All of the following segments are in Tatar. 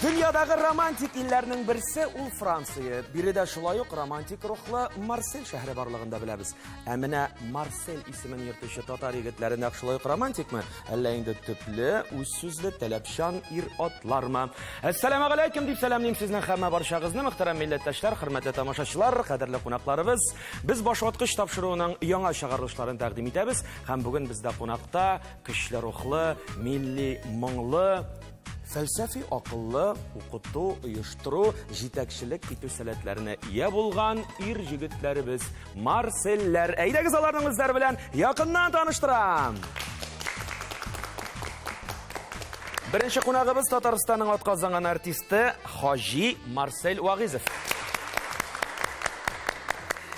Дөньядагы романтик илләрнең берсе ул Франция. Биредә шулай ук романтик рухлы Марсель шәһәре барлыгын да беләбез. Ә менә Марсель исемен йөртүче татар егетләре нәкъ шулай ук романтикмы? Әллә инде төпле, үз сүзле, таләпчан ир-атлармы? Әссәламәгаләйкем дип сәламлим сезнең һәммә барчагызны, мөхтәрәм милләттәшләр, хөрмәтле тамашачылар, кадерле кунакларыбыз. Без Башваткыч тапшыруының яңа чыгарылышларын тәкъдим итәбез һәм бүген бездә кунакта көчле рухлы, милли моңлы, фәлсәфи акыллы, укыту, оештыру, җитәкчелек итү сәләтләренә ия булган ир җегетләребез Марсельләр. Әйдәгез аларның үзләре белән якыннан таныштырам. Беренче кунагыбыз Татарстанның атказанган артисты Хаҗи Марсель Вагизов.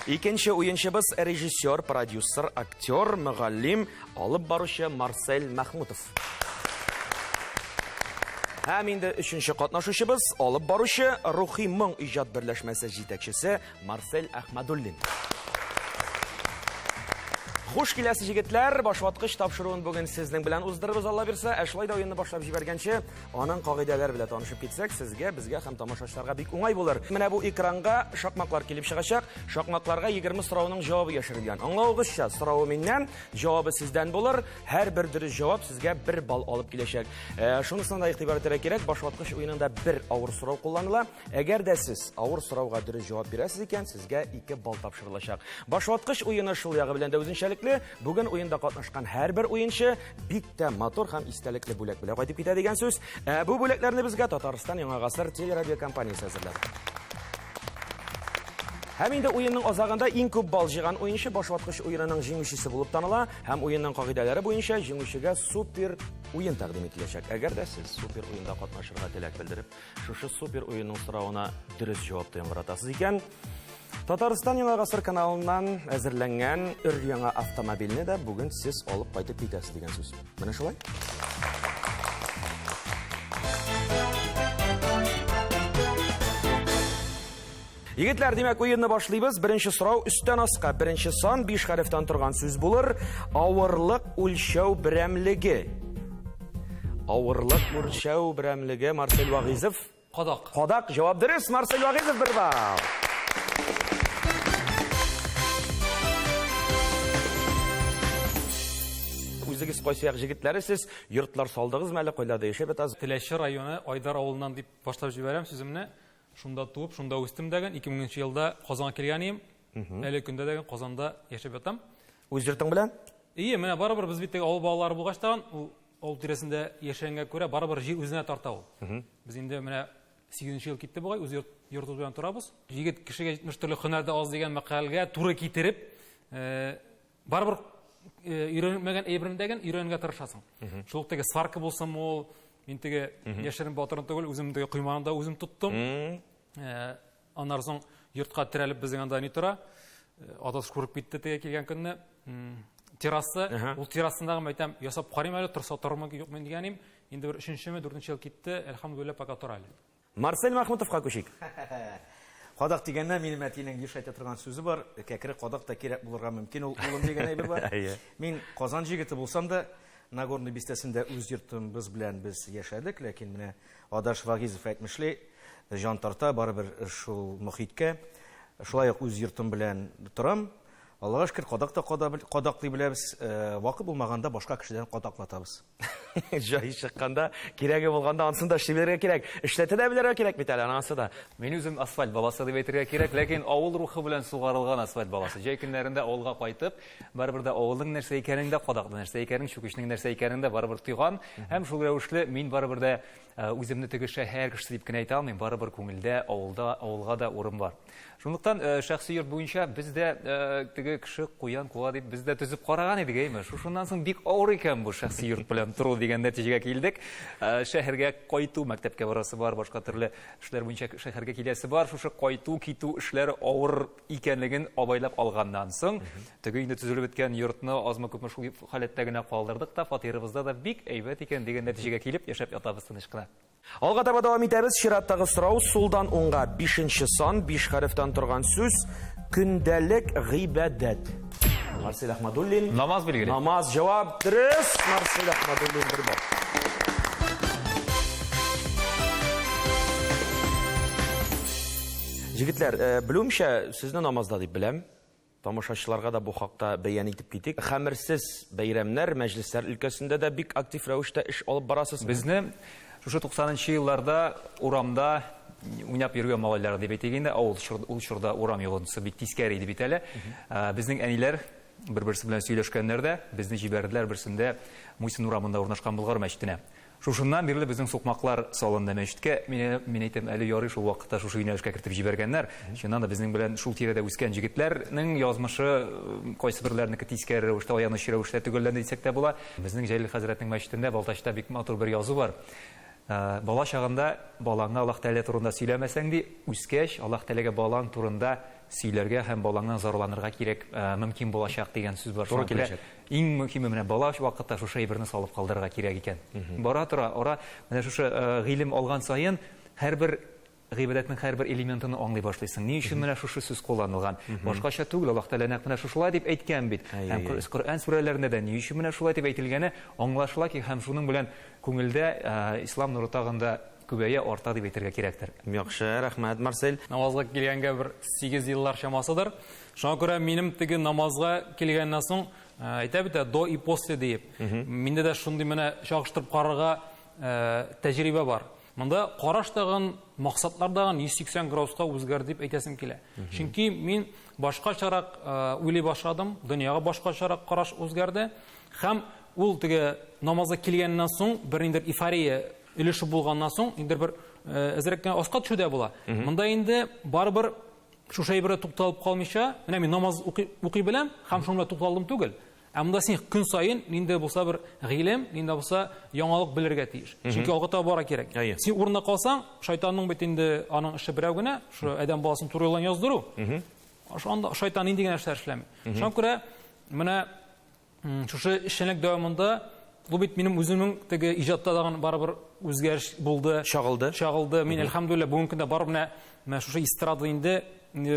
Икенче уенчыбыз режиссер, продюсер, актер, мөгаллим, алып баручы Марсель Мәхмүтов. Һәм инде өченче катнашучыбыз, алып баручы Рухи моң иҗат берләшмәсе җитәкчесе Марсель Әхмәдуллин. Хуш киләсез, җегетләр. Башваткыч тапшыруын бүген сезнең белән уздырырбыз, Алла бирсә. Ә шулай да уенны башлап җибәргәнче, аның кагыйдәләре белән танышып китсәк, сезгә, безгә һәм тамашачыларга бик уңай булыр. Менә бу экранга шакмаклар килеп чыгачак. Шакмакларга 20 сорауның җавабы яшерелгән. Аңлавыгызча, соравы миннән, җавабы сездән булыр. Һәрбер дөрес җавап сезгә бер балл алып киләчәк. Э, шунысына да игътибар итәргә кирәк, башваткыч уенында бер авыр сорау кулланыла. Әгәр дә сез авыр сорауга дөрес җавап бирәсез икән, сезгә 2 балл тапшырылачак. Башваткыч уены шул ягы белән дә үзенчәлекле. Бүген уенда катнашкан һәрбер уенчы бик тә матур һәм истәлекле бүләк белән кайтып китә дигән сүз. Ә бу бүләкләрне безгә Татарстан Яңа гасыр телерадиокомпаниясе әзерләде. Һәм инде уенның азагында иң күп балл җыйган уенчы башваткыч уенының җиңүчесе булып таныла һәм уенның кагыйдәләре буенча җиңүчегә супер уен тәкъдим ителәчәк. Әгәр дә сез супер уенда катнашырга теләк белдереп, шушы супер уенның соравына дөрес җавап та яңгыратасыз икән, Татарстан Яңа гасыр каналыннан әзерләнгән өр-яңа автомобильне дә бүген сез алып кайтып китәсез дигән сүз. Менә шулай. Егетләр, димәк, уенны башлыйбыз. Беренче сорау өстән аска. Беренче сан 5 хәрефтән торган сүз булыр. Авырлык үлчәү берәмлеге. Авырлык үлчәү берәмлеге Марсель Вагизов. Кадак. Кадак җавап дөрес. Марсель Вагизов бер балл. Үзегез кайсы як җегетләре сез? Йортлар салдыгызмы әле? Кайларда яшәп ятасыз? Теләче районы Айдар авылыннан дип башлап җибәрәм сүземне. Шунда туып, шунда үстем дәген. 2000 нче елда Казанга килгән идем. Әле көндә дәген Казанда яшәп ятам. Үз йортың белән? Ие, менә барыбер без бит теге авыл балалары булгач тагын, ул авыл тирәсендә яшәгәнгә күрә барыбер җир үзенә тарта ул. Без инде менә 8 ел китте бугай, үз йорт, йортыбыз белән торабыз. Егет кешегә 70 төрле һөнәр дә аз дигән мәкальгә туры китереп, э, барыбер э, өйрәнмәгән әйберне дәген өйрәнергә тырышасың. Шул теге сварка булсынмы ул, мин теге яшерен батырын түгел, үзем теге койманы да үзем тоттым. Э, аннан соң йортка терәлеп безнең анда ни тора? Э, Адаш күреп китте теге килгән көнне. Терраса, ул террасындагы әйтәм, ясап карыйм әле, торса торырмы, юкмы дигәнем. Инде бер өченчеме, дүртенче ел китте, әлхәмдүлилләһ, пока тора әле. Марсель Мәхмүтовка күчик. Кадак дигәндә минем әтинең еш әйтә торган сүзе бар, кәкре кадак та кирәк булырга мөмкин ул, улым дигән әйбер бар. Мин Казан җегете булсам да, Нагорный бистәсендә үз йортыбыз белән без яшәдек, ләкин менә Адаш Вагизов әйтмешли, җан тарта барыбер шул мохиткә. Шулай ук үз йортым белән торам. Аллага шөкер, кадак та кадаклый беләбез. Э, вакыт булмаганда башка кешедән кадаклатабыз. Җай чыкканда, кирәге булганда ансын да эшли белергә кирәк. Эшләтә дә белергә кирәк бит әле анысы да. Мин үзем асфальт баласы дип әйтергә кирәк, ләкин авыл рухы белән сугарылган асфальт баласы. Җәй көннәрендә авылга кайтып, барыбер дә авылның нәрсә икәнен дә, кадакның нәрсә икәнен, чүкечнең нәрсә икәнен дә барыбер тойган. Һәм шул рәвешле мин барыбер дә э, үземне теге шәһәр кешесе дип кенә әйтә алмыйм, барыбер күңелдә авылда, авылга да урын бар. Шунлыктан э, шәхси йорт буенча без дә э, теге кеше куян куа дип без дә төзеп караган идек, әйме. Шушыннан соң бик авыр икән бу шәхси йорт белән тору дигән нәтиҗәгә килдек. Э, шәһәргә кайту, мәктәпкә барасы бар, башка төрле эшләр буенча шәһәргә киләсе бар. Шушы кайту, китү эшләре авыр икәнлеген абайлап алганнан соң, теге инде төзелеп беткән йортны азмы-күпме шул халәттә генә калдырдык та, фатирыбызда да бик әйбәт икән дигән нәтиҗәгә килеп яшәп ятабыз тыныч кына. Алга таба дәвам итәбез. Чираттагы сорау сулдан уңга бишенче сан, биш хәрефтән торган сүз көндәлек гыйбадәт. Марсель Ахмадуллин. Намаз билгеле. Намаз җавап дөрес. Марсель Ахмадуллин бер балл. Җегетләр, э, белүемчә, сезне намазда дип беләм. Тамашачыларга да бу хакта бәян итеп китик. Хәмерсез бәйрәмнәр, мәҗлесләр өлкәсендә дә бик актив рәвештә эш алып барасыз. Безне шушы 90 нчы елларда урамда уйнап йөргән малайлар дип әйтик инде, авыл ул чорда урам йогынтысы бик тискәре иде бит әле. Безнең әниләр бер-берсе белән сөйләшкәннәр дә, безне җибәрделәр берсендә Мусин урамында урнашкан Болгар мәчетенә. Шушыннан бирле безнең сукмаклар салынды мәчеткә. Мин, мин әйтәм, әле ярый шул вакытта шушы юнәлешкә кертеп җибәргәннәр. Чыннан да безнең белән шул тирәдә үскән җегетләрнең язмышы кайсыберләренеке тискәре рәвештә, аяныч рәвештә төгәлләнде дисәк тә була. Безнең Җәлил хәзрәтнең мәчетендә Балтачта бик матур бер язу бар. Бала чагында балаңа Аллаһ Тәгалә турында сөйләмәсәң, ди, үскәч, Аллаһ Тәгаләгә балаң турында сөйләргә һәм балаңнан зарланырга кирәк, мөмкин булачак дигән сүз бар. Туры киләчәк. Иң мөһиме менә бала вакытта шушы әйберне салып калдырырга кирәк икән. Бара тора, ара менә шушы гыйлем алган саен һәрбер гыйбадәтнең һәрбер элементын аңлый башлыйсың. Ни өчен менә шушы сүз кулланылган? Башкача түгел, Аллаһ Тәгалә нәкъ менә шушылай дип әйткән бит. Һәм Коръән сүрәләрендә дә ни өчен менә шулай дип әйтелгәне аңлашыла ки, һәм шуның белән күңелдә ислам нуры тагын да күбәя, арта дип әйтергә кирәктер. Яхшы, рәхмәт, Марсель. Намазга килгәнгә бер 8 еллар чамасыдыр. Шуңа күрә минем теге намазга килгәннән соң, әйтә бит, до и после диеп. Миндә дә шундый менә чагыштырып карарга тәҗрибә бар. Монда караш тагын, максатлар тагын 180 градуска үзгәрде дип әйтәсем килә. Чөнки мин башкачарак уйлый башладым, дөньяга башкачарак караш үзгәрде. Һәм ул теге намазга килгәннән соң бер ниндидер эйфория өлеше булганнан соң, инде бер әзрәк кенә аска төшү дә була. Монда инде барыбер шушы әйбергә тукталып калмыйча, менә мин намаз укый, укый беләм һәм шуның белән тукталдым түгел. Ә монда син көн саен нинди булса бер гыйлем, нинди булса яңалык белергә тиеш. Чөнки алга таба бара кирәк. Син урында калсаң, шайтанның бит инде аның эше берәү генә, шул адәм баласын туры юлдан яздыру. Анда шайтан нинди генә эшләр эшләми. Шуңа күрә менә шушы эшчәнлек дәвамында бу бит минем үземнең теге иҗатта тагын барыбер үзгәреш булды. Чагылды. Чагылды. Мин әлхәмдүлилләһ бүгенге көндә барып менә менә шушы эстрада инде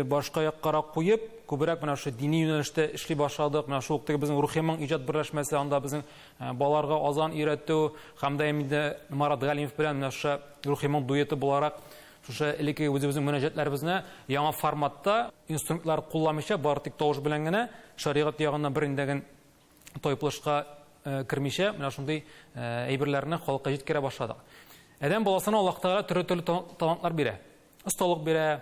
башка яккарак куеп, күбрәк менә шушы дини юнәлештә эшли башладык. Менә шул ук теге безнең Рухи моң иҗат берләшмәсе, анда безнең балаларга азан өйрәтү һәм дә инде Марат Галимов белән менә шушы Рухи моң дуэты буларак шушы элеккеге үзебезнең мөнәҗәтләребезне яңа форматта инструментлар кулланмыйча, бары тик тавыш белән генә шәригать ягыннан бер ниндәген тайпылышка кермичә, менә шундый әйберләрне халыкка җиткерә башладык. Адәм баласына Аллаһ Тәгалә төрле-төрле талантлар бирә. Осталык бирә,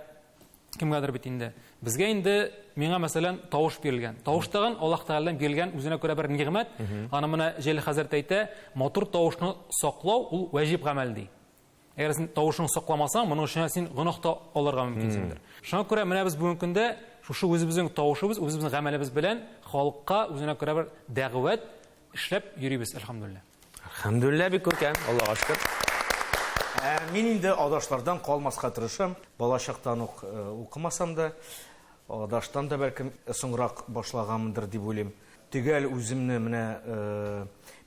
кемгәдер бит инде. Безгә инде, миңа мәсәлән, тавыш бирелгән. Тавыш тагын Аллаһ Тәгаләдән бирелгән үзенә күрә бер нигъмәт. Аны менә Җәлил хәзрәт әйтә, матур тавышны саклау ул вәҗиб гамәл ди. Әгәр син тавышыңны сакламасаң, моның өчен син гөнаһ та алырга мөмкинсеңдер. Шуңа күрә менә без бүгенге көндә шушы үзебезнең тавышыбыз, үзебезнең гамәлебез белән халыкка үзенә күрә бер дәгъват эшләп йөрибез, әлхәмдүлилләһ. Әлхәмдүлилләһ, бик күркәм, Аллага шөкер. Ә, мин инде адашлардан калмаска тырышам. Бала чактан ук укымасам да, адаштан да бәлкем соңрак башлаганмындыр дип уйлыйм. Төгәл үземне менә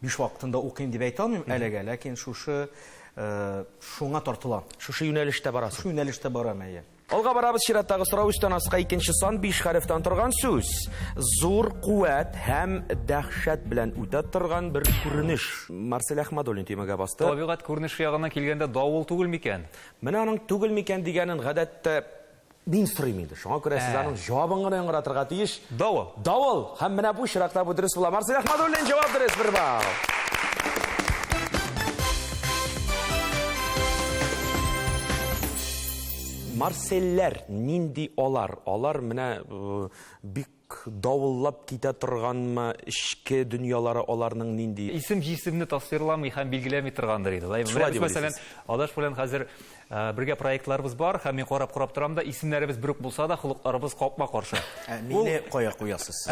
биш вакытында укыйм дип әйтә алмыйм әлегә, ләкин шушы шуңа тартылам. Шушы юнәлештә барасың. Шушы юнәлештә барам, әйе. Алга барабыз, чираттагы сорау өстән аска икенче сан 5 хәрефтән торган сүз. Зур куәт һәм дәһшәт белән үтә торган бер күренеш. Марсель Әхмәдуллин төймәгә басты. Табигать күренеше ягыннан килгәндә давыл түгел микән? Менә аның түгел микән дигәнен гадәттә мин сорыйм инде. Шуңа күрә сез аның җавабын гына яңгыратырга тиеш. Давыл. Давыл. Һәм менә бу очракта бу дөрес була. Марсель Әхмәдуллин җавап дөрес, бер балл. Марсельләр нинди алар? Алар менә бик Давыллап китә торганмы, эчке дөньялары аларның нинди? Исем җисемне тасвирламый һәм билгеләми торгандыр инде. Шулай Менә без, дип мәсәлән, Адаш белән хәзер бергә проектларыбыз бар һәм мин карап-карап торам да, исемнәребез бер үк булса да, холыкларыбыз капма-каршы. Ә мине кая куясыз?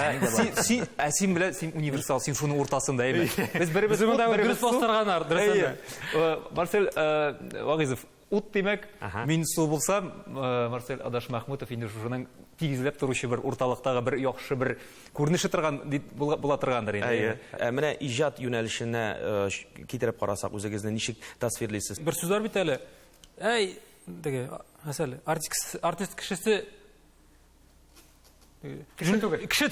Син, ә син белән, син универсал, син шуның уртасында, әйме? Без беребез Безне ут, монда беребез дөрес су. бастырганнар, дөресен дә. Әйе. Марсель Вагыйзов, Ут димәк, мин су булсам, Марсель Адаш Мәхмүтов инде шушының тигезләп торучы бер урталыктагы бер яхшы бер күренеше торган дип була торгандыр инде. Әйе. Ә менә иҗат юнәлешенә китереп карасак, үзегезне ничек тасвирлыйсыз? Бер сүз бар бит әле. Әй, теге, мәсәлән, артист, артист кешесе. Кеше түгел. Кеше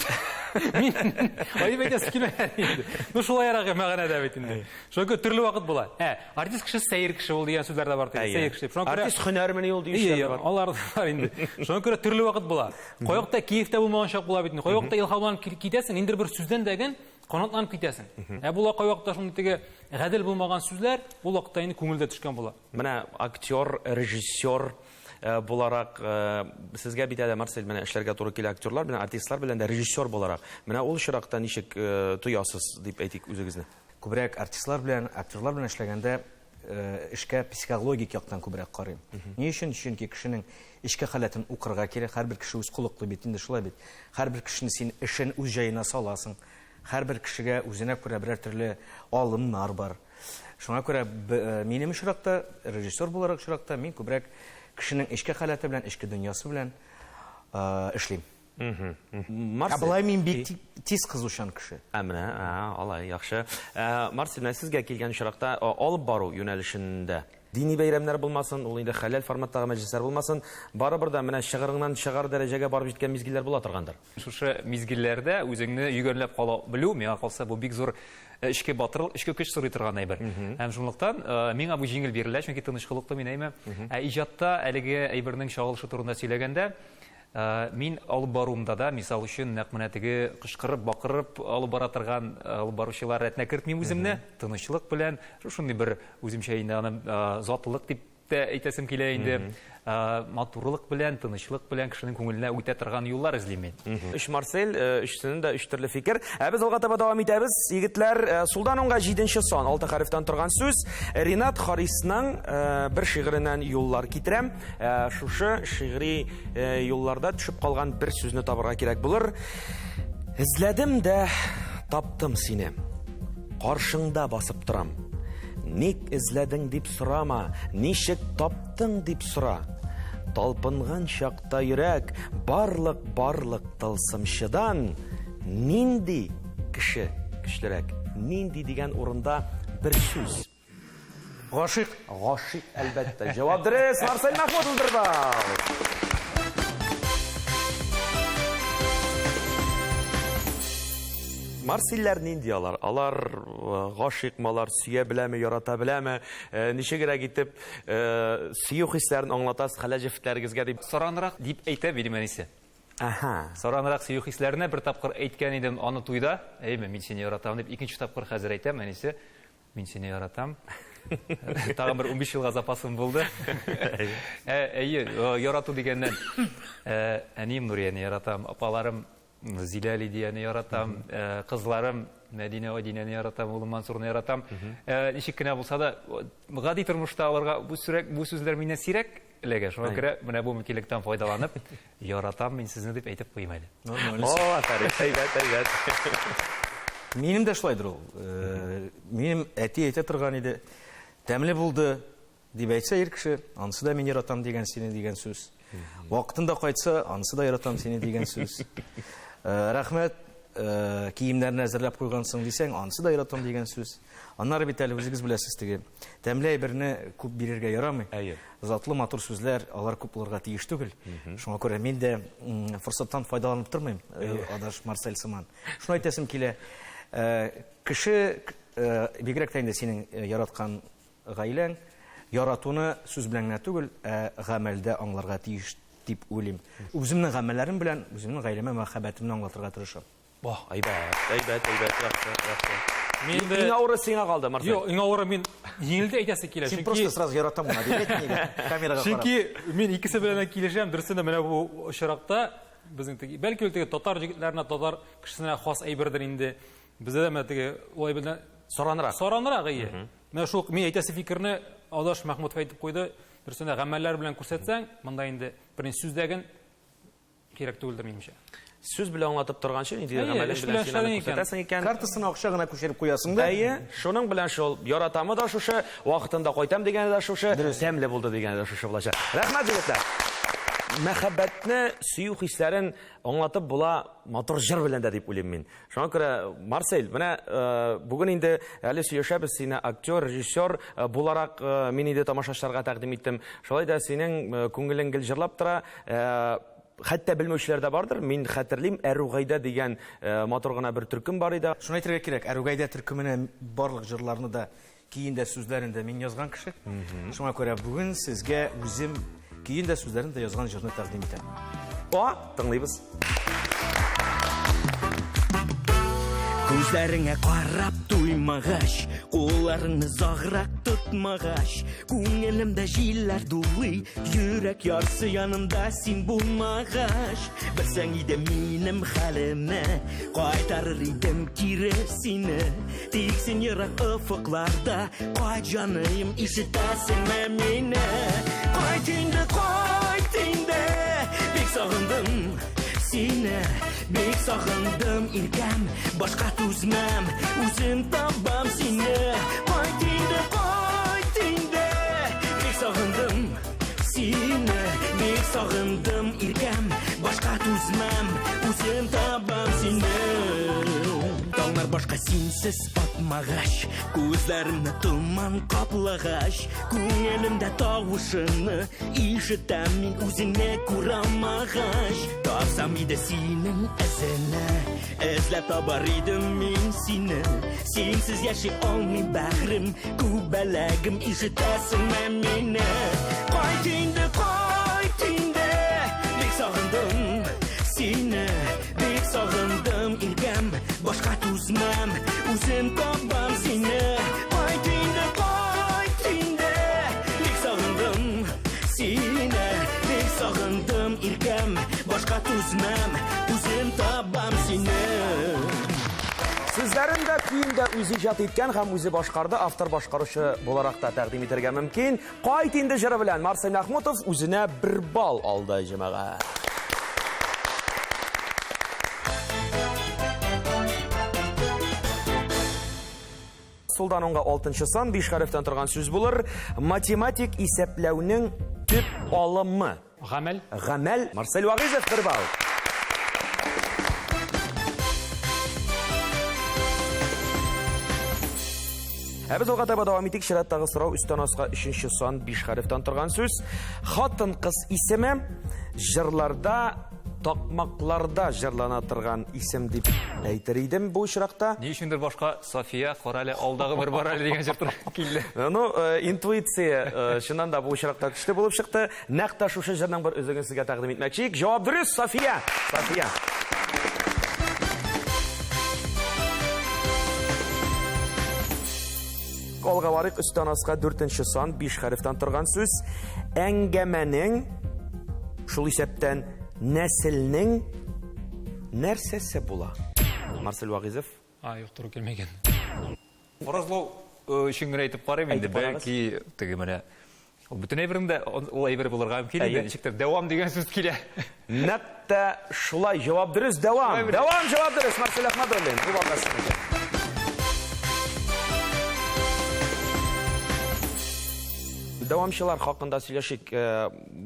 Мин алай әйтәсе килмәгән инде. Ну шулайрак мәгънәдә бит инде. Шуңа күрә төрле вакыт була. Ә, артист кеше сәер кеше ул дигән сүзләр дә бар. Сәер кеше. Шуңа күрә артист һөнәрмени ул дигән сүзләр бар. Алар да бар инде. Шуңа күрә төрле вакыт була. Кайвакытта киевтә булмаган чак була бит инде. Кайвакытта илһамланып китәсең, ниндидер бер сүздән дә ген канатланып китәсең. Ә була кайвакытта шундый теге гадел булмаган сүзләр, ул вакытта инде күңелдә төшкән була. Менә актер, режиссер буларак сезгә бит әле, Марсель, менә эшләргә туры килә актерлар белән, артистлар белән дә режиссер буларак. Менә ул очракта ничек тоясыз дип әйтик үзегезне? Күбрәк артистлар белән, актерлар белән эшләгәндә эшкә психологик яктан күбрәк карыйм. Ни өчен? Чөнки кешенең эчке халәтен укырга кирәк. Һәрбер кеше үз холыклы бит инде, шулай бит. Һәрбер кешене син эшен үз җаена саласың. Һәрбер кешегә үзенә күрә берәр төрле алымнар бар. Шуңа күрә минем очракта, режиссер буларак очракта мин күбрәк кешенең эчке халәте белән, эчке дөньясы белән эшлим. Ә болай мин бик тиз кызучан кеше. Ә менә, алай, яхшы. Марсель, менә сезгә килгән очракта алып бару юнәлешендә дини бәйрәмнәр булмасын, ул инде хәләл форматтагы мәҗлесләр булмасын, барыбер дә менә чыгырыңнан чыгар дәрәҗәгә барып җиткән мизгелләр була торгандыр. Шушы мизгелләрдә үзеңне йөгәнләп кала белү, миңа калса, бу бик зур эчке батырлык, эчке көч сорый торган әйбер. Һәм шунлыктан миңа бу җиңел бирелә, чөнки тыныч холыклы мин, әйме. Ә иҗатта әлеге әйбернең чагылышы турында сөйләгәндә, мин алып баруымда да, мисал өчен, нәкъ менә теге кычкырып, бакырып алып бара торган алып баручылар рәтенә кертмим үземне, тынычлык белән, шушындый бер үземчә инде аны затлылык дип тә әйтәсем килә инде. Матурлык белән, тынычлык белән кешенең күңеленә үтә торган юллар эзлим мин. Өч Марсель, өчесенең дә өч төрле фикер. Ә без алга таба дәвам итәбез. Егетләр, сулдан уңга җиденче сан, алты хәрефтән торган сүз. Ринат Харисның бер шигыреннән юллар китерәм. Шушы шигъри юлларда төшеп калган бер сүзне табырга кирәк булыр. Эзләдем дә таптым сине. Каршыңда басып торам. Ник эзләдең дип сорама, ничек таптың дип сора. Талпынган чакта йөрәк барлык барлык тылсымчыдан нинди кеше көчлерәк? Нинди дигән урында бер сүз. Гашыйк. Гашыйк, әлбәттә. Җавап дөрес. Марсель Мәхмүтов бер балл. Марсельләр нинди алар? Алар гашыйкмы, алар сөя беләме, ярата беләме? Ничегрәк итеп сөю хисләрен аңлатасыз хәләл җефетләрегезгә дип? Саранрак дип әйтә минем әнисе. Аһа. Саранрак сөю хисләренә бер тапкыр әйткән идем аны туйда. Әйме, мин сине яратам дип. Икенче тапкыр хәзер әйтәм, әнисе. Мин сине яратам. Тагын бер 15 елга запасым булды. Әйе, ярату дигәннән, әнием Нурияне яратам, апаларым Зилә Лидияне яратам, кызларым Мәдинә Адинәне яратам, улым Мансурны яратам. Ничек кенә булса да, гади тормышта аларга бу сүрәк, бу сүзләр миннән сирәк эләгә. Шуңа күрә менә бу мөмкинлектән файдаланып, яратам мин сезне дип әйтеп куйыйм әле. Нормально. О, афәрин, әйбәт, әйбәт. Минем дә шулайдыр ул. Минем әти әйтә торган иде, тәмле булды дип әйтсә ир кеше, анысы да мин яратам дигән сине дигән сүз. Вакытында кайтса, анысы да яратам сине дигән сүз. Рәхмәт, киемнәрне әзерләп куйгансың дисәң, анысы да яратам дигән сүз. Аннары бит әле үзегез беләсез теге, тәмле әйберне күп бирергә ярамый. Затлы матур сүзләр, алар күп булырга тиеш түгел. Шуңа күрә мин дә форсаттан файдаланып тормыйм, адаш Марсель сыман. Шуны әйтәсем килә, кеше, бигрәк тә инде синең яраткан гаиләң, яратуны сүз белән генә түгел, ә гамәлдә аңларга тиеш дип уйлыйм. Үземнең гамәлләрем белән үземнең гаиләмә мәхәббәтемне аңлатырга тырышам. Бах, әйбәт, әйбәт, әйбәт, яхшы, яхшы. Мин инде Иң авыры сиңа калды, Марсель. Юк, иң авыры мин җиңелдә әйтәсе килә. Син просто сразу яратам гына дип әйт нигә, камерага карап. Чөнки мин икесе белән дә килешәм. Дөресен дә менә бу очракта безнең теге, бәлки ул теге татар җегетләренә, татар кешесенә хас әйбердер инде. Бездә дә менә теге ул әйбердән Саранрак. Саранрак, әйе. Менә шул мин әйтәсе фикерне Адаш Мәхмүтов әйтеп куйды. Дөресен дә гамәлләр белән күрсәтсәң, монда инде беренче сүздәген кирәк түгелдер минемчә. Сүз белән аңлатып торганчы, ниндидер Әйе, гамәлең эш белән белән син аны эшләдең икән. күрсәтәсең икән. Картасына акча гына күчереп куясың да. Әйе, шуның белән шул яратамы да шушы, вакытында кайтам дигәне дә шушы, тәмле булды дигәне дә шушы булачак. Рәхмәт, егетләр. Мәхәббәтне, сөю хисләрен аңлатып була матур җыр белән дә дип уйлыйм мин. Шуңа күрә, Марсель, менә бүген инде әле сөйләшәбез сине актер, режиссер буларак мин инде тамашачыларга тәкъдим иттем. Шулай да синең күңелең гел җырлап тора. Хәтта белмәүчеләр дә бардыр. Мин хәтерлим, Әругайда дигән матур гына бер төркем бар иде. Шуны әйтергә кирәк, Әругайда төркеменә барлык җырларны да, көен дә, сүзләрен дә мин язган кеше. Шуңа күрә бүген сезгә үзем көен дә, сүзләрен дә язган җырны тәкъдим итәм. О, тыңлыйбыз. Күзләреңә карап туймагач, кулларыңны озаграк тотмагач, күңелемдә җилләр дулый, йөрәк ярсы янымда син булмагач. Белсәң иде минем хәлемне, кайтарыр идем кире сине. Тик син ерак офыкларда, кайт, җаныем, ишетәсеңме мине? Кайт инде, кайт инде, бик сагындым сине, бик сагындым, иркәм, башка түзмәм, үзем табам сине. Кайт инде, кайт инде, бик сагындым сине, бик сагындым, иркәм, башка түзмәм, үзем табам сине. Таңнар башка синсез атмагач, күзләремне томан каплагач, күңелемдә тавышыңны ишетәм мин үзеңне күралмагач. Тапсам иде синең эзеңне, эзләп табар идем мин сине. Синсез яши алмыйм, бәгърем, күбәләгем, ишетәсеңме мине? Кайт инде, кайт инде, бик сагындым сине, бик сагындым, иркәм, башка түзмәм, үзем табам сине. Кайт инде, кайт инде, бик сагындым сине, бик сагындым, иркәм, башка түзмәм, үзем табам сине. Сүзләрен дә, көен дә үзе иҗат иткән һәм үзе башкарды, автор башкаручы буларак та тәкъдим итәргә мөмкин. Кайт инде җыры белән Марсель Мәхмүтов үзенә бер балл алды, җәмәгать. Сулдан уңга алтынчы сан, 5 хәрефтән торган сүз булыр. Математик исәпләүнең төп алымы. Гамәл. Гамәл. Марсель Вагыйзов бер балл. Ә без алга таба дәвам итик. Чираттагы сорау өстән аска өченче сан, 5 хәрефтән торган сүз. Хатын-кыз исеме җырларда, такмакларда җырлана торган исем дип әйтер идем бу очракта. Ни өчендер башка София, карале, алдагы бер бар әле дигән җыр туры килде. Ну, интуиция чыннан да бу очракта көчле булып чыкты. Нәкъ тә шушы җырның бер өзеген сезгә тәкъдим итмәкче идек. Җавап дөрес, София. София. Алга барыйк, өстән аска дүртенче сан, 5 хәрефтән торган сүз. Әңгәмәнең, шул исәптән нәселнең нәрсәсе була? Марсель Вагизов. А, юк, туры килмәгән. Фаразлау өчен генә әйтеп карыйм инде, бәлки теге менә ул бөтен әйбернең дә ул әйбер булырга мөмкин инде, ничектер дәвам дигән сүз килә. Нәкъ тә шулай, җавап дөрес, дәвам. Дәвам, җавап дөрес, Марсель Әхмәдуллин. Бу балда сезнеке. Дәвамчылар хакында сөйләшик.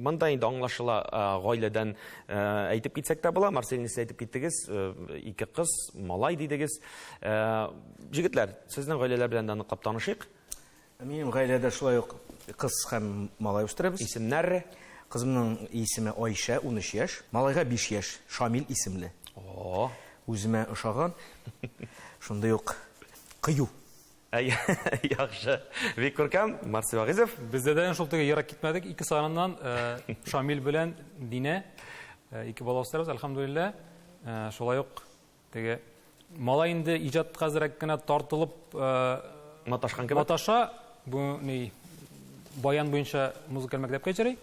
Монда инде аңлашыла, гаиләдән әйтеп китсәк тә була. Марсель, сез әйтеп киттегез, ике кыз, малай дидегез. Җегетләр, сезнең гаиләләр белән дә ныклап танышыйк. Минем гаиләдә шулай ук кыз һәм малай үстерәбез. Исемнәр? Кызымның исеме Айшә, 13 яшь. Малайга 5 яшь, Шамил исемле. О. Үземә ошаган. Шундый ук кыю. Яхшы. Бик күркәм. Марсель Вагизов. Бездә дә шул теге ерак китмәдек. Ике саныннан Шамил белән Динә ике бала үстерәбез, әлхәмдүлилләһ. Шулай ук теге малай инде иҗатка әзрәк кенә тартылып маташкан кебек. Маташа, бу ни баян буенча музыкаль мәктәпкә йөри.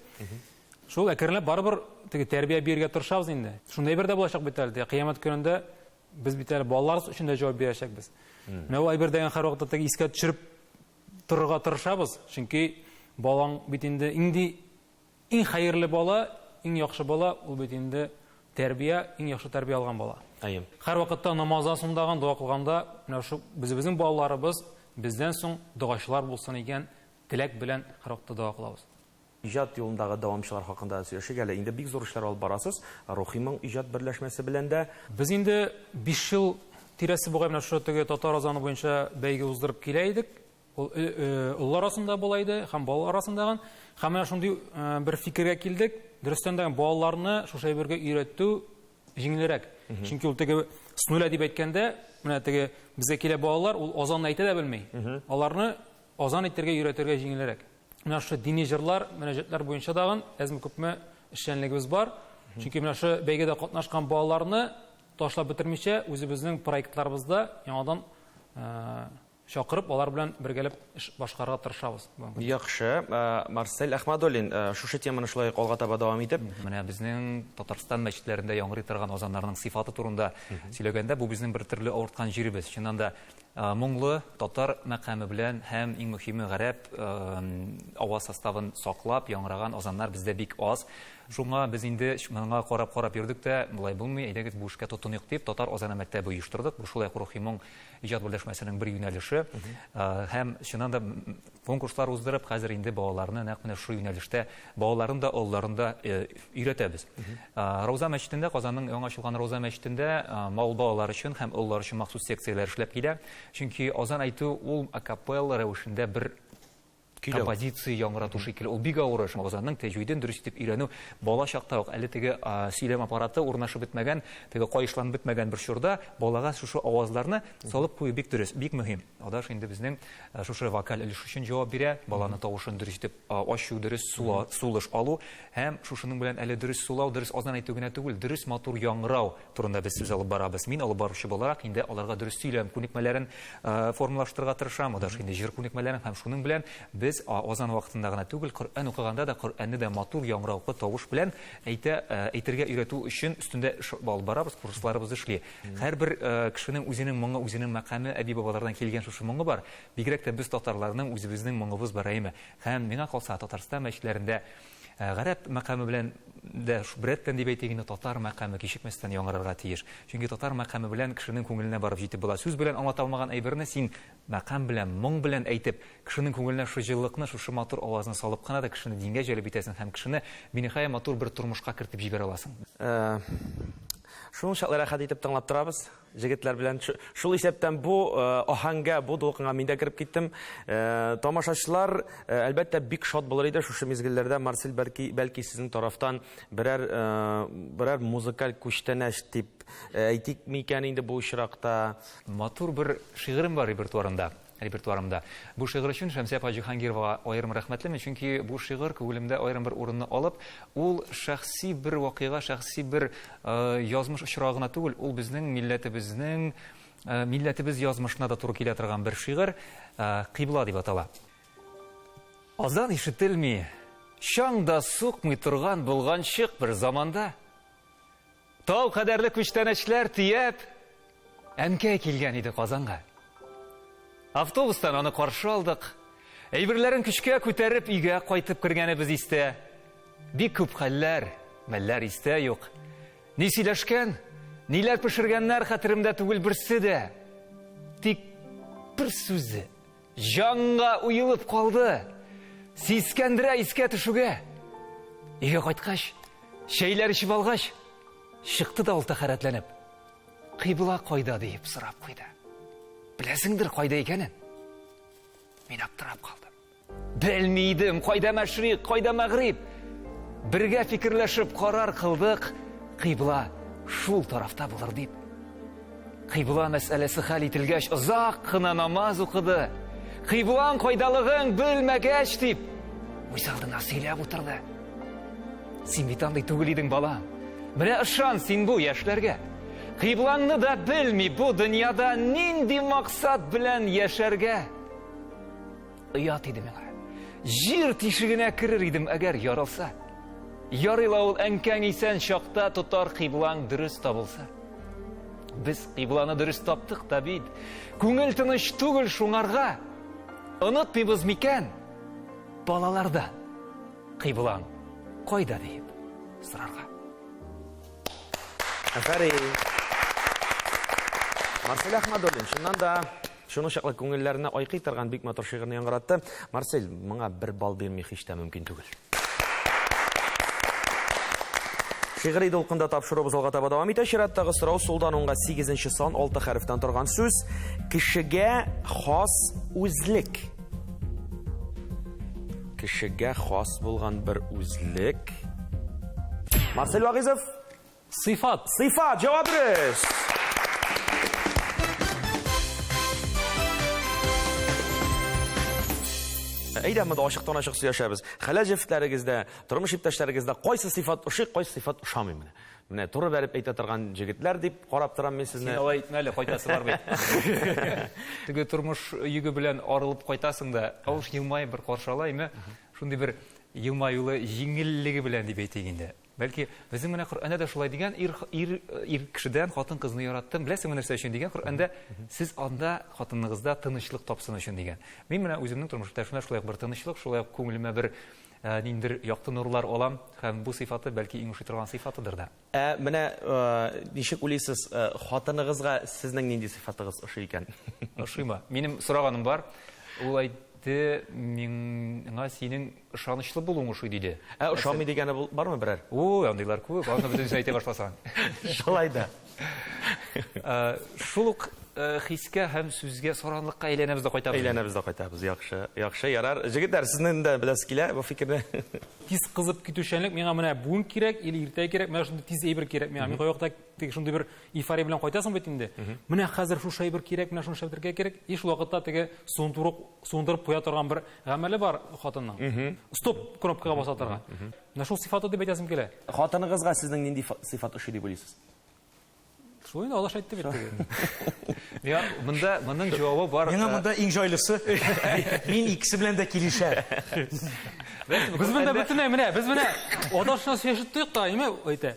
Шул әкренләп барыбер теге тәрбия бирергә тырышабыз инде. Шундай бер дә булачак бит әле. Кыямәт көнендә без бит әле балаларыбыз өчен дә җавап бирәчәкбез. Менә ул әйбер дигән һәрвакытта теге искә төшереп торырга тырышабыз, чөнки балаң бит инде инде иң хәерле бала, иң яхшы бала, ул бит инде тәрбия, иң яхшы тәрбия алган бала. Әйе. Һәрвакытта намаздан соң дагын дога кылганда, менә шу үзебезнең балаларыбыз бездән соң догачылар булсын дигән теләк белән һәрвакытта дога кылабыз. Иҗат юлындагы дәвамчылар хакында сөйләшик әле. Инде бик зур эшләр алып барасыз. Рухи моң иҗат берләшмәсе белән дә. Без инде 5 ел тирәсе бугай менә шушы теге татар азаны буенча бәйге уздырып килә идек. Ул олылар арасында була иде һәм балалар арасындагы. Һәм менә шундый бер фикергә килдек. Дөрестән дә балаларны шушы әйбергә өйрәтү җиңелрәк. Чөнки ул теге с нуля дип әйткәндә, менә теге безгә килә балалар, ул азанны әйтә дә белми. Аларны азан әйтергә өйрәтергә җиңелрәк. Менә шушы дини җырлар, мөнәҗәтләр буенча тагын әзме-күпме эшчәнлегебез бар. Чөнки менә шушы бәйгедә катнашкан балаларны ташлап бетермичә, үзебезнең проектларыбызда яңадан чакырып, алар белән бергәләп эш башкарырга тырышабыз. Яхшы. Марсель Әхмәдуллин, шушы теманы шулай ук алга таба дәвам итеп. Менә безнең Татарстан мәчетләрендә яңгырый торган азаннарның сыйфаты турында сөйләгәндә, бу безнең бер төрле авырткан җиребез. Чыннан да, моңлы татар мәкаме белән һәм иң мөһиме гарәп аваз составын саклап яңгыраган азаннар бездә бик аз. Шуңа без инде моңа карап-карап йөрдек тә, болай булмый, әйдәгез бу эшкә тотыныйк дип, татар азаны мәктәбе оештырдык. Бу шулай ук Рухи моң иҗат берләшмәсенең бер юнәлеше. Һәм чыннан да конкурслар уздырып, хәзер инде балаларны нәкъ менә шушы юнәлештә балаларын да, олыларын да өйрәтәбез. Рауза мәчетендә, Казанның яңа ачылган Рауза мәчетендә мал балалар өчен һәм олылар өчен махсус секцияләр эшләп килә. Чөнки азан әйтү ул акапелла рәвешендә бер композиция яңгырату шикелле. Ул бик авыр эш. Азанның тәҗвиден дөрес итеп өйрәнү бала чакта ук, әле теге сөйләм аппараты урнашып бетмәгән, теге каешланып бетмәгән бер чорда балага шушы авазларны салып кую бик дөрес, бик мөһим. Адаш инде безнең шушы вокаль өлеш өчен җавап бирә, баланы тавышын дөрес итеп ачу, дөрес сулыш алу һәм шушының белән әле дөрес сулау, дөрес азан әйтү генә түгел, дөрес матур яңгырау турында без сүз алып барабыз. Мин алып баручы буларак инде аларга дөрес сөйләм күнекмәләрен формалаштырырга тырышам. Адаш инде җыр күнекмәләрен һәм шуның белән без азан вакытында гына түгел, Коръән укыганда да Коръәнне дә матур яңгыраулы тавыш белән әйтә, әйтергә өйрәтү өчен өстендә эш алып барабыз, курсларыбыз эшли. Һәрбер кешенең үзенең моңы, үзенең мәкаме, әби-бабалардан килгән шушы моңы бар. Бигрәк тә без татарларның үзебезнең моңыбыз бар, әйеме? Һәм миңа калса, Татарстан мәчетләрендә гарәп мәкаме белән дә беррәттән дип әйтик инде, татар мәкаме кичекмәстән яңгырарга тиеш. Чөнки татар мәкаме белән кешенең күңеленә барып җитеп була. Сүз белән аңлата алмаган әйберне син мәкам белән, моң белән әйтеп, кешенең күңеленә шушы җылылыкны, шушы матур авазны салып кына да кешене дингә җәлеп итәсең һәм кешене биниһая матур бер тормышка кертеп җибәрә аласың. Шуның чаклы рәхәт итеп тыңлап торабыз җегетләр белән. Шул исәптән бу аһәңгә, бу дулкынга мин дә кереп киттем. Тамашачылар, әлбәттә, бик шат булыр иде шушы мизгелләрдә. Марсель, бәлки, бәлки сезнең тарафтан берәр, берәр музыкаль күчтәнәч дип әйтик микән инде бу очракта? Матур бер шигырем бар репертуарымда. Репертуарымда. Бу шигырь өчен Шәмсия апа Җиһангировага аерым рәхмәтлемен, чөнки бу шигырь күңелемдә аерым бер урынны алып, ул шәхси бер вакыйга, шәхси бер язмыш очрагы гына түгел, ул безнең милләтебезнең, милләтебез язмышына да туры килә торган бер шигырь, Кыйбла дип атала. Азан ишетелми, чаң да сукмый торган болганчык бер заманда Тау кадәрле күчтәнәчләр төяп, әнкәй килгән иде Казанга. Автобустан аны каршы алдык. Әйберләрен көчкә күтәреп өйгә кайтып кергәнебез истә. Бик күп хәлләр, мәлләр истә юк. Ни сөйләшкән, ниләр пешергәннәр хәтеремдә түгел берсе дә. Тик бер сүзе Җанга уелып калды. Сискәндерә искә төшүгә. Өйгә кайткач, чәйләр эчеп алгач, чыкты да ул тәхәрәтләнеп. Кыйбла кайда диеп сорап куйды. Беләсеңдер кайда икәнен? Мин аптырап калдым. Белми идем, кайда мәшрик, кайда мәгъриб. Бергә фикерләшеп карар кылдык, кыйбла шул тарафта булыр дип. Кыйбла мәсьәләсе хәл ителгәч, озак кына намаз укыды. Кыйблаң кайдалыгын белмәгәч дип, үз алдына сөйләп утырды. Син бит андый түгел идең, балам. Менә ышан син бу яшьләргә. Кыйблаңны да белми бу дөньяда нинди максат белән яшәргә? Оят иде миңа. Җир тишегенә керер идем, әгәр яралса. Ярый ла ул әнкәң исән чакта тотар кыйблаң дөрес табылса. Без кыйбланы дөрес таптык та бит. Күңел тыныч түгел шуңарга. Онытмыйбыз микән? Балаларда кыйблаң кайда диеп сорарга. Афәрин. Марсель Әхмәдуллин, чыннан да шуның чаклы күңелләрне айкый торган бик матур шигырьне яңгыратты. Марсель, моңа бер балл бирми һич тә мөмкин түгел. Шигъри дулкында тапшыруыбыз алга таба дәвам итә. Чираттагы сорау сулдан уңга 8 сан 6 хәрефтән торган сүз. Кешегә хас үзлек. Кешегә хас булган бер үзлек. Марсель Вагизов. Сыйфат. Сыйфат, җавап дөрес. Әйдә, монда ачыктан ачык сөйләшәбез. Хәләл җефетләрегездә, тормыш иптәшләрегездә кайсы сыйфат ошый, кайсы сыйфат ошамый менә? Менә туры бәреп әйтә торган җегетләр дип карап торам мин сезне. Син алай әйтмә әле, кайтасы бар бит. Теге тормыш йөге белән арылып кайтасың да, авыш елмаеп бер каршы ала, әйме? Шундый бер елмаюлы җиңеллеге белән дип әйтик инде. Бәлки, безнең менә Коръәндә дә шулай дигән, ир, ир, ир кешедән хатын-кызны яраттым. Беләсеңме нәрсә өчен дигән Коръәндә? Сез анда хатыныгызда тынычлык тапсын өчен дигән. Мин менә үземнең тормыш иптәшемә шулай ук бер тынычлык, шулай ук күңелемә бер ниндидер якты нурлар алам һәм бу сыйфаты бәлки иң ошый торган сыйфатыдыр да. Ә менә ничек уйлыйсыз, хатыныгызга сезнең нинди сыйфатыгыз ошый икән? Ошыймы? Минем сораганым бар. Ул әйтте, миңа синең ышанычлы булуың ошый, диде. Ә ошамый дигәне бармы берәр? Ой, андыйлар күп, аны бөтенесен әйтә башласаң. Шулай да. Шул ук хискә һәм сүзгә саранлыкка әйләнәбез дә кайтабыз. Әйләнәбез дә кайтабыз. Яхшы, яхшы, ярар. Җегетләр, сезнең дә беләсе килә бу фикерне. Тиз кызып китүчәнлек миңа менә бүген кирәк или иртәгә кирәк, менә шундый тиз әйбер кирәк миңа. Мин кайвакытта теге шундый бер эйфория белән кайтасың бит инде. Менә хәзер шушы әйбер кирәк, менә шуны эшләп кирәк. И шул вакытта теге суындырып, суындырып куя торган бер гамәле бар хатынның. Стоп кнопкага баса торган. Менә шул сыйфаты дип әйтәсем килә. Хатыныгызга сезнең нинди сыйфат ошый дип уйлыйсыз? Шулай инде алаш әйтте бит теге. Миңа монда моның җавабы бар. Миңа монда иң җайлысы. Мин икесе белән дә килешәм. Без монда бөтенләй менә, без менә адашына сөйләшеп торыйк та, ниме әйтә.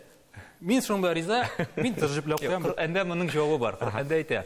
Мин шуның белән риза, мин тырышып куям. Коръәндә моның җавабы бар. Коръәндә әйтә,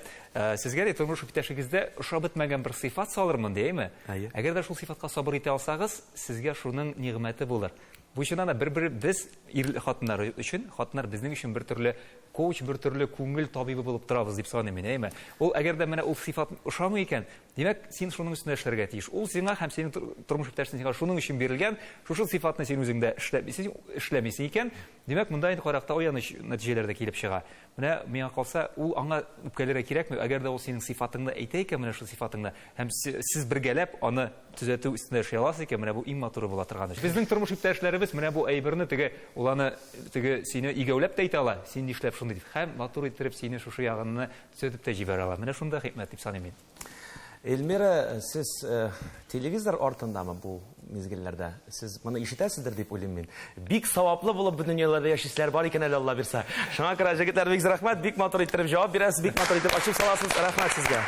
сезгә ди тормыш иптәшегездә ошап бетмәгән бер сыйфат салырмын ди, әйме? Әгәр дә шул сыйфатка сабыр итә алсагыз, сезгә шуның нигъмәте булыр. Бу чыннан да бер-бер без ир хатыннар өчен, хатыннар безнең өчен бер төрле коуч, бер төрле күңел табибы булып торабыз дип саныйм мин, әйме? Ул әгәр дә менә ул сыйфат ошамый икән, димәк, син шуның өстендә эшләргә тиеш. Ул сиңа һәм синең тормыш иптәшең сиңа шуның өчен бирелгән, шушы сыйфатны син үзеңдә эшләмисең, эшләмисең икән, димәк, монда инде каракта аяныч нәтиҗәләр дә килеп чыга. Менә миңа калса, ул аңа үпкәләргә кирәкми, әгәр дә ул синең сыйфатыңны әйтә икән, менә шул сыйфатыңны, һәм сез бергәләп аны төзәтү өстендә эшли аласыз икән, менә бу иң матуры була торган эш. Безнең тормыш иптәшләребез менә бу әйберне теге, ул аны теге сине игәүләп тә әйтә ала, син нишләп шундый дип, һәм матур иттереп сине шушы ягыңны төзәтеп тә җибәрә ала. Менә шунда хикмәт дип саныйм мин. Эльмира, сез телевизор артындамы бу мизгелләрдә? Сез моны ишетәсездер дип уйлыйм мин. Бик саваплы булып бу дөньяларда яшисезләр бар икән әле, Алла бирсә. Шуңа күрә, җегетләр, бик зур рәхмәт, бик матур иттереп җавап бирәсез, бик матур итеп ачып саласыз. Рәхмәт сезгә.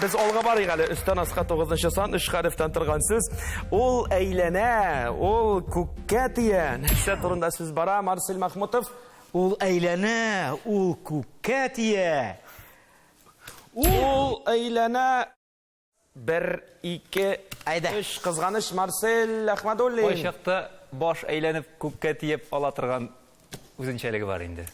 Без алга барыйк әле. Өстән аска 9 сан, 3 хәрефтән торган сүз. Ул әйләнә, ул күккә тия. Нәрсә турында сүз бара, Марсель Махмутов? Ул әйләнә, ул күккә тия. Ул әйләнә. 1, 2, Әйдә. 3. Кызганыч, Марсель Әхмәдуллин. Кайчакта баш әйләнеп күккә тиеп ала торган үзенчәлеге бар инде.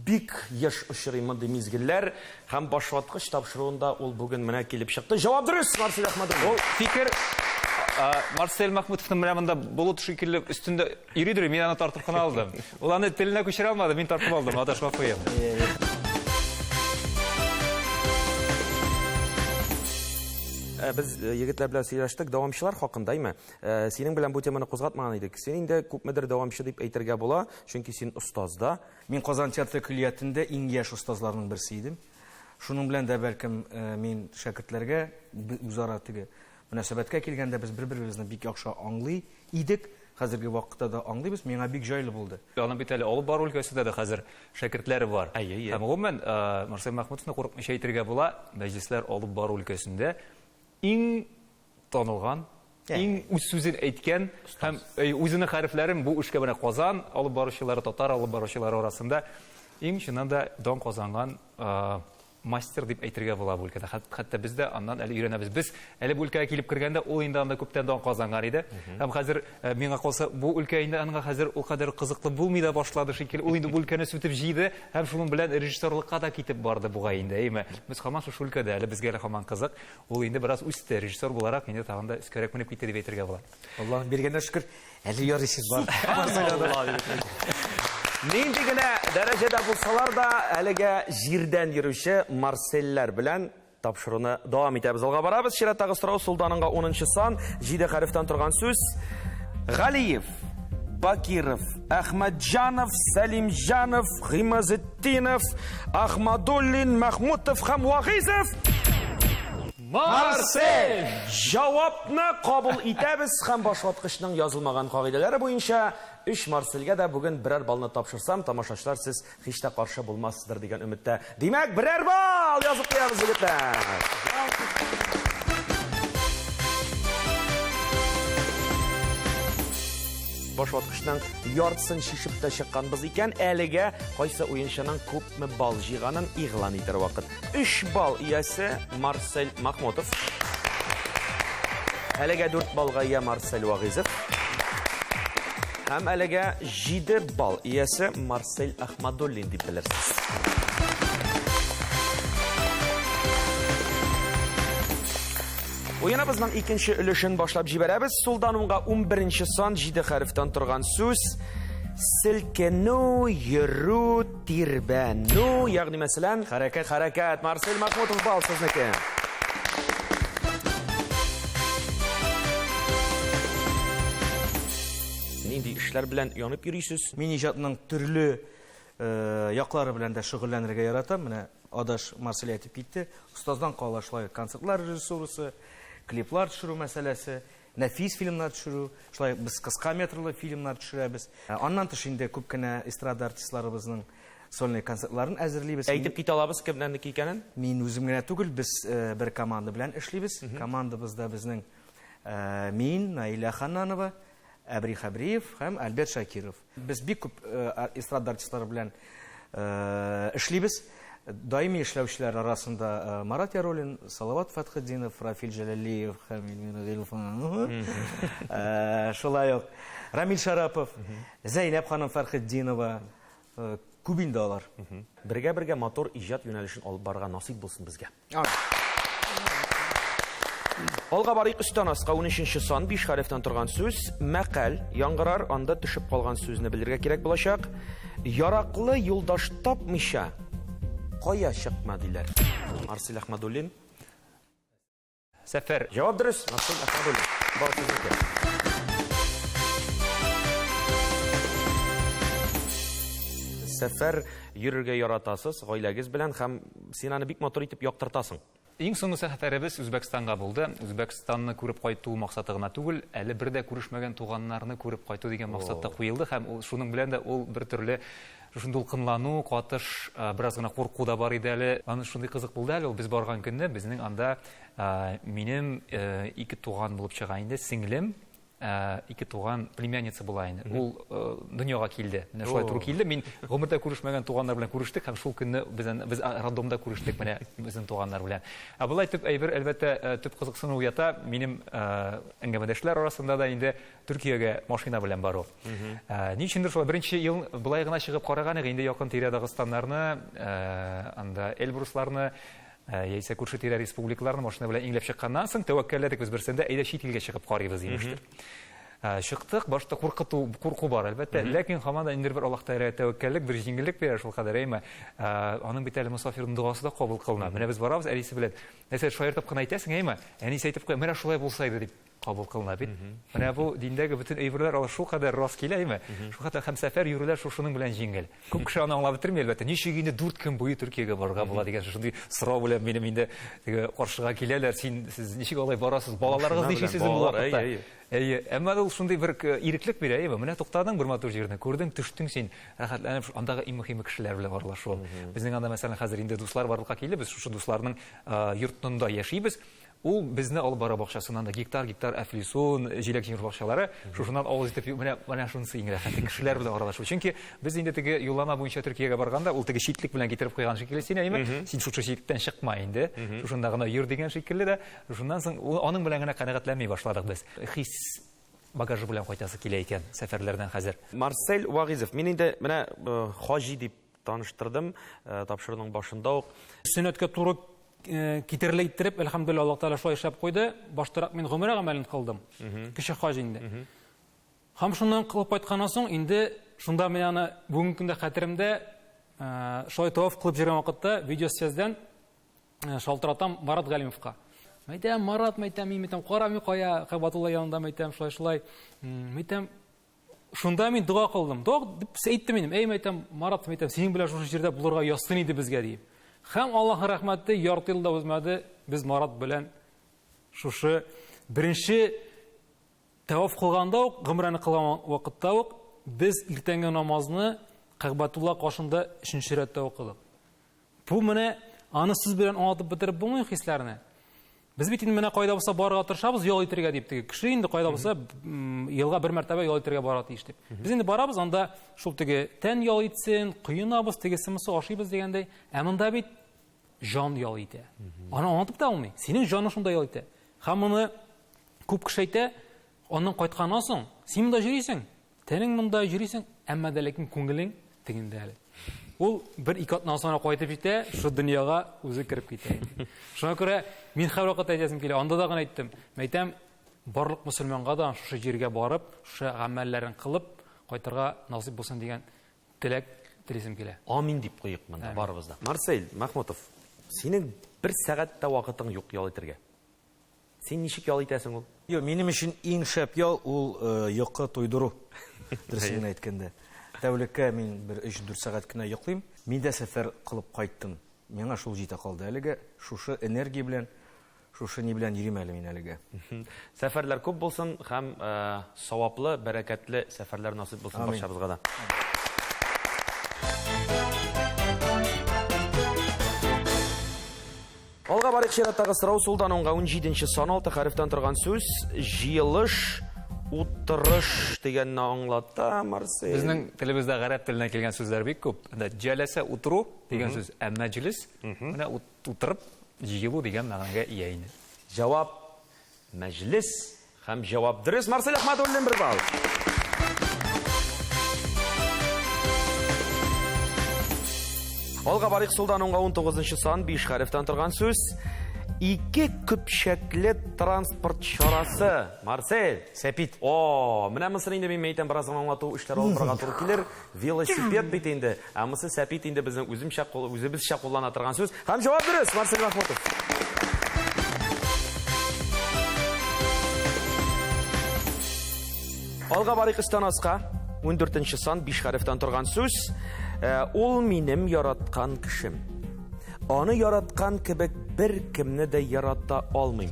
Бик еш очрый мондый мизгелләр һәм башваткыч тапшыруында ул бүген менә килеп чыкты. Җавап дөрес, Марсель Әхмәдуллин. Ул фикер Марсель Махмутовның менә монда болыт шикелле өстендә йөридер, мин аны тартып кына алдым. Ул аны теленә күчерә алмады, мин тартып алдым, адаш гафу. Без егетләр белән сөйләштек дәвамчылар хакында, әйме? Синең белән бу теманы кузгатмаган идек. Син инде күпмедер дәвамчы дип әйтергә була, чөнки син остаз да. Мин Казан театр көллиятендә иң яшь остазларның берсе идем. Шуның белән дә бәлкем мин шәкертләргә үзара теге мөнәсәбәткә килгәндә без бер-беребезне бик яхшы аңлый идек. Хәзерге вакытта да аңлыйбыз, миңа бик җайлы булды. Аның бит әле алып бару өлкәсендә дә хәзер шәкертләре бар. Әйе, әйе. Һәм гомумән, Марсель Махмутовны курыкмыйча әйтергә була, мәҗлесләр алып бару өлкәсендә иң танылган, иң үз сүзен әйткән һәм үзенең хәрефләрен бу эшкә менә Казан алып баручылары, татар алып баручылары арасында иң чыннан да дан казанган мастер дип әйтергә була бу өлкәдә. Хәтта без дә аннан әле өйрәнәбез. Без әле бу өлкәгә килеп кергәндә, ул инде анда күптән дан казанган иде. Һәм хәзер миңа калса, бу өлкә инде аңа хәзер ул кадәр кызыклы булмый да башлады шикелле. Ул инде бу өлкәне сүтеп җыйды һәм шуның белән режиссерлыкка да китеп барды бугай инде, әйеме? Без һаман шушы өлкәдә, әле безгә әле һаман кызык. Ул инде бераз үсте, режиссер буларак инде тагын да өскәрәк менеп китте дип әйтергә була. Аллаһ биргәнә шөкер, әле ярыйсы бар. Нинди генә дәрәҗәдә булсалар да, әлегә җирдән йөрүче Марсельләр белән тапшыруны дәвам итәбез. Алга барабыз. Чираттагы сорау Султаныңга 10 сан, 7 хәрефтән торган сүз. Галиев. Бакиров, Әхмәтҗанов, Сәлимҗанов, Гыймазетдинов, Ахмадуллин, Мәхмүтов һәм Вагыйзов. Марсель! Җавапны кабул итәбез һәм башваткычның язылмаган кагыйдәләре буенча өч Марсельгә дә бүген берәр баллны тапшырсам, тамашачылар сез һич тә каршы булмассыздыр дигән өметтә. Димәк, берәр балл язып куябыз, егетләр! Башваткычның яртысын чишеп тә чыкканбыз икән, әлегә кайсы уенчының күпме балл җыйганын игълан итәр вакыт. 3 балл иясе Марсель Махмутов. Әлегә 4 баллга ия Марсель Вагыйзов. Һәм әлегә 7 балл иясе Марсель Ахмадуллин дип белерсез. Уеныбызның икенче өлешен башлап җибәрәбез. Сулдан уңга 11 сан 7 хәрефтән торган сүз. Селкенү, йөрү, тирбәнү, ягъни мәсәлән, хәрәкәт, хәрәкәт. Марсель Махмутов бал сезнеке. Нинди эшләр белән янып йөрисез? Мин иҗатның төрле э, яклары белән дә шөгыльләнергә яратам. Менә Адаш Марсель әйтеп китте. Остаздан кала шулай концертлар режиссурасы, клиплар төшерү мәсьәләсе, нәфис фильмнар төшерү, шулай без кыска метрлы фильмнар төшерәбез. Аннан тыш инде күп кенә эстрада артистларыбызның сольный концертларын әзерлибез. Әйтеп китә алабыз кемнәрнеке икәнен? Мин үзем генә түгел, без бер команда белән эшлибез. Командабызда безнең мин, Наилә Ханнанова, Әбри Хәбриев һәм Альберт Шакиров. Без бик күп эстрада артистлары белән эшлибез. Даими эшләүчеләр арасында Марат Яруллин, Салават Фәтхетдинов, Рафил Җәләлиев һәм Эльмира Гыйлфанова. Шулай ук Рамил Шарапов, Зәйнәб ханым Фәрхетдинова, күп инде алар. Бергә-бергә матур иҗат юнәлешен алып барырга насыйп булсын безгә. Алга барыйк өстән аска 13 сан 5 хәрефтән торган сүз мәкаль яңгырар, анда төшеп калган сүзне белергә кирәк булачак. Яраклы юлдаш тапмыйча кая чыкма диләр. Марсель Ахмадуллин. Сәфәр. Җавап дөрес. Марсель Ахмадуллин. Бар сезнеке. Сәфәр йөрергә яратасыз гаиләгез белән һәм син аны бик матур итеп яктыртасың. Иң соңгы сәфәребез Үзбәкстанга булды. Үзбәкстанны күреп кайту максаты гына түгел, әле бер дә күрешмәгән туганнарны күреп кайту дигән максат та куелды һәм ул шуның белән дә ул бер төрле шушындый дулкынлану, катыш, бераз гына курку да бар иде әле. Аны шундый кызык булды әле ул без барган көнне безнең анда минем ике туган булып чыга инде, сеңлем ике туган племянница була инде. Ул дөньяга килде. Менә шулай туры килде. Мин гомердә күрешмәгән туганнар белән күрештек һәм шул көнне без без роддомда күрештек менә безнең туганнар белән. Ә болай төп әйбер, әлбәттә, төп кызыксыну уята минем әңгәмәдәшләр арасында да инде Төркиягә машина белән бару. Ни өчендер шулай беренче ел болай гына чыгып караган идек, инде якын тирә Дагыстаннарны, анда Эльбрусларны, яисә күрше-тирә республикаларны машина белән иңләп чыкканнан соң, тәвәккәлләдек без берсендә, әйдә чит илгә чыгып карыйбыз, имештер. Чыктык, башта куркыту, курку бар, әлбәттә, ләкин һаман да инде бер Аллаһ Тәгаләгә тәвәккәллек, бер җиңеллек бирә шулкадәр, әйме. Аның бит әле мосафирның догасы да кабул кылына. Менә без барабыз әнисе белән, нәрсә шаяртып кына әйтәсең, әйме, әнисе әйтеп куя, менә шулай булса иде дип. Кабул кылына бит. Менә бу диндәге бөтен әйберләр алар шулкадәр рас килә, әйме? Шулкадәр һәм сәфәр йөрүләр шушының белән җиңел. Күп кеше аны аңлап бетерми, әлбәттә. Ничек инде 4 көн буе Төркиягә барырга була дигән шундый сорау белән минем инде теге каршыга киләләр. Син сез ничек алай барасыз? Балаларыгыз ничек сезнең бу вакытта? Әйе, әмма ул шундый бер иреклек бирә, әйеме? Менә туктадың бер матур җирне, күрдең, төштең син, рәхәтләнеп, андагы иң мөһиме кешеләр белән аралашу. Безнең анда, мәсәлән, хәзер инде дуслар барлыкка килде, без шушы дусларның йортында яшибез. Ул безне алып бара бакчасыннан да гектар-гектар әфлисун, җиләк-җимеш бакчалары. Шушыннан авыз итеп, менә, менә шунысы иң рәхәте, кешеләр белән аралашу. Чөнки без инде теге юллама буенча Төркиягә барганда, ул теге читлек белән китереп куйган шикелле син, әйеме? Син шушы читлектән чыкма инде, шушында гына йөр дигән шикелле дә. Шуннан соң аның белән генә канәгатьләнми башладык без. Хис багажы белән кайтасы килә икән сәфәрләрдән хәзер. Марсель Вагыйзов, мин инде менә хаҗи дип таныштырдым тапшыруның башында ук. Сөннәткә туры китерелә иттереп, әлхәмдүлилләһ, Аллаһ Тәгалә шулай эшләп куйды. Баштарак мин гомрә гамәлен кылдым. Кече хаҗ инде. Һәм шуннан кылып кайтканнан соң инде шунда мин аны бүгенге көндә хәтеремдә шулай таваф кылып йөргән вакытта видеосвязьдән шалтыратам Марат Галимовка. Мәйтәм, Марат, мәйтәм, мин мәйтәм, кара мин кая, Кабатулла янында мәйтәм, шулай шулай. Мәйтәм, Шунда мин дога кылдым. Дога дип әйттем инде. Әй, әйтәм, Марат, әйтәм, синең белән шушы җирдә булырга язсын иде безгә дип. Һәм Аллаһның рәхмәте, ярты ел да узмады, без Марат белән шушы беренче тәваф кылганда ук, гомрәне кылган вакытта ук без иртәнге намазны Кәгъбәтулла каршында өченче рәттә укыдык. Бу менә аны сүз белән аңлатып бетереп булмый хисләрне. Без бит инде менә кайда булса барырга тырышабыз, ял итәргә дип теге кеше инде кайда булса елга бер мәртәбә ял итәргә барырга тиеш дип. Без инде барабыз, анда шул теге тән ял итсен, коенабыз, тегесе монысы ашыйбыз дигәндәй. Ә монда бит җан ял итә. Аны аңлатып та булмый. Синең җаның шунда ял итә. Һәм моны күп кеше әйтә, аннан кайтканнан соң, син монда йөрисең, Тәнең монда йөрисең, әмма дә ләкин күңелең тегендә әле. Ул бер ике атнадан соң кайтып җитә, шул дөньяга үзе кереп китә инде. Шуңа күрә мин һәрвакыт әйтәсем килә, анда да гына әйттем. Мәйтәм, барлык мөселманга да шушы җиргә барып, шушы гамәлләрен кылып кайтырга насыйп булсын дигән теләк телисем килә. Амин дип куйыйк монда барыбыз да. Марсель Мәхмүтов, синең бер сәгать тә вакытың юк ял итәргә. Син ничек ял итәсең ул? Юк, минем өчен иң шәп ял ул йокы туйдыру. Дөресен генә әйткәндә. Тәүлеккә мин бер өч-дүрт сәгать кенә йоклыйм. Мин дә сәфәр кылып кайттым. Миңа шул җитә калды әлегә. Шушы энергия белән, шушы ни белән йөрим әле мин әлегә. Сәфәрләр күп булсын һәм саваплы, бәрәкәтле сәфәрләр насыйп булсын барчабызга да. Алга барыйк, чираттагы сорау сулдан уңга 17 сан 6 хәрефтән торган сүз җыелыш, утырыш дигәнне аңлата, Марсель. Безнең телебездә гарәп теленнән килгән сүзләр бик күп. Анда җәләсә утыру дигән сүз, ә мәҗлес менә утырып җыелу дигән мәгънәгә ия инде. Җавап мәҗлес Һәм җавап дөрес, Марсель Әхмәдуллин бер балл. Алга барыйк, сулдан уңга 19 сан, 5 хәрефтән торган сүз. Ике көпчәкле транспорт чарасы. Марсель. Сәпит. О, менә монысын инде мин әйтәм, бераз гына аңлату эшләре алып барырга туры килер. Велосипед бит инде. Ә монысы сәпит инде безнең үземчә, үзебезчә куллана торган сүз. Һәм җавап дөрес, Марсель Махмутов. Алга барыйк өстән аска. 14 сан 5 хәрефтән торган сүз. Э, ул минем яраткан кешем. Аны яраткан кебек бер кемне дә ярата алмыйм.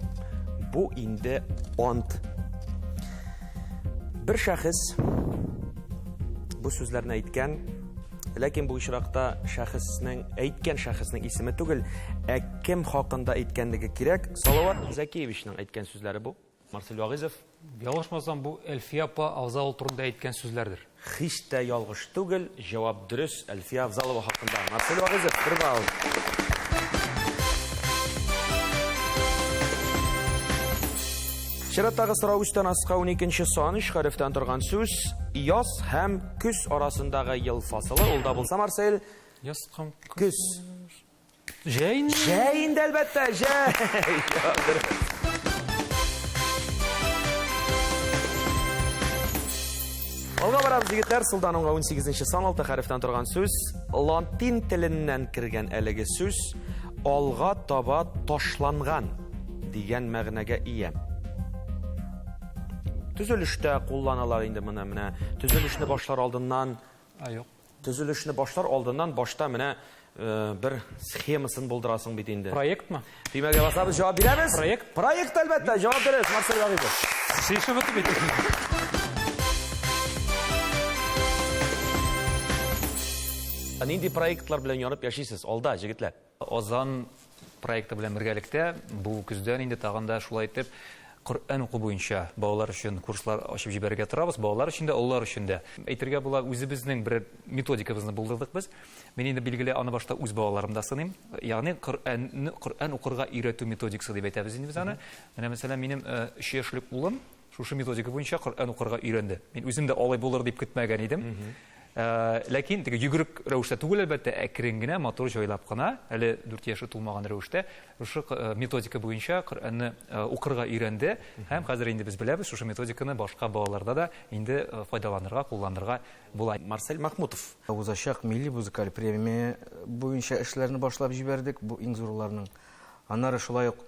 Бу инде ант. Бер шәхес бу сүзләрне әйткән, ләкин бу очракта шәхеснең әйткән шәхеснең исеме түгел, ә кем хакында әйткәнлеге кирәк. Салават Зәкиевичның әйткән сүзләре бу. Марсель Вагыйзов. Ялгышмасам, бу Әлфия апа Авзалова турында әйткән сүзләрдер. Һич тә ялгыш түгел, җавап дөрес, Әлфия Авзалова хакында. Марсель Вагыйзов, бер балл. Чираттагы сорау өстән аска 12 сан, өч хәрефтән торган сүз. Яз һәм көз арасындагы ел фасылы, ул да булса, Марсель, Яз һәм көз. Җәй инде. Җәй инде, әлбәттә, җәй. Алга барабыз, егетләр. Сулдан уңга 18 сан, 6 хәрефтән торган сүз. Латин теленнән кергән әлеге сүз алга таба ташланган дигән мәгънәгә ия. Төзелештә кулланалар инде моны, менә төзелешне башлар алдыннан. А, юк. Төзелешне башлар алдыннан башта менә э, бер схемасын булдырасың бит инде. Проектмы? Төймәгә басабыз, җавап бирәбез. Проект? Проект, әлбәттә, җавап дөрес, Марсель Вагыйзов. Шешеп бетеп бит. Ә нинди проектлар белән янып яшисез алда, җегетләр? Азан проекты белән бергәлектә бу көздән инде тагын да шулай итеп Коръән уку буенча балалар өчен курслар ачып җибәрергә торабыз. Балалар өчен дә, олылар өчен дә. Әйтергә була, үзебезнең бер методикабызны булдырдык без. Мин инде билгеле аны башта үз балаларымда сыныйм. Ягъни Коръәнне Коръән укырга өйрәтү методикасы дип әйтәбез инде без аны. Менә мәсәлән, минем 3 яшьлек улым шушы методика буенча Коръән укырга өйрәнде. Мин үзем дә алай булыр дип көтмәгән идем. Ләкин теге йөгерек рәвештә түгел, әлбәттә, әкрен генә, матур җайлап кына, әле 4 яше тулмаган рәвештә, шушы методика буенча Коръәнне укырга өйрәнде. Һәм хәзер инде без беләбез, шушы методиканы башка балаларда да инде файдаланырга, кулланырга була. Марсель Махмутов. Узачак милли музыкаль премия буенча эшләрне башлап җибәрдек, бу иң зурларның. Аннары шулай ук